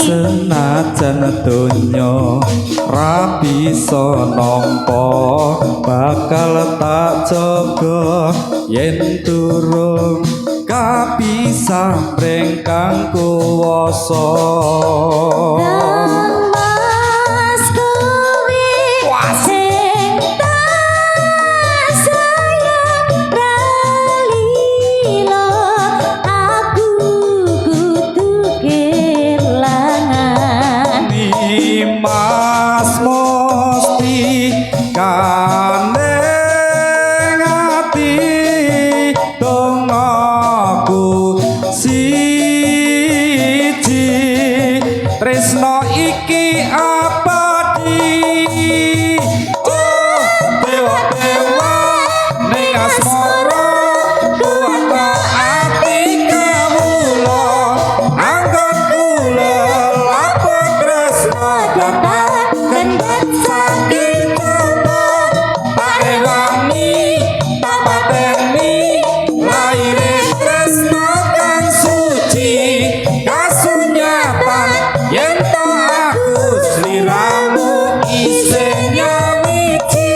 Senajan donya ra bisa nampa, bakal tak jaga yen durung kapisah mring kang kuwasa. Mas, kowe sing tak sayang ra lilo, aku kudu kelangan. Nimas Musti kaning ati, dongaku siji, tresno iki abadi. Oh dewa dewa ning asmara, kuwata ati kawula, anggonku lelapa tresno bakal kendhat saking coba, tak rewangi tak pateni laire tresno kang suci kasunyatan, yen to aku sliramu isih nyawiji.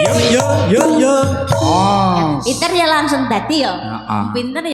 Yo yo yo yo, oh. Pinter ya, langsung dadi yo. Heeh. Pinter ya.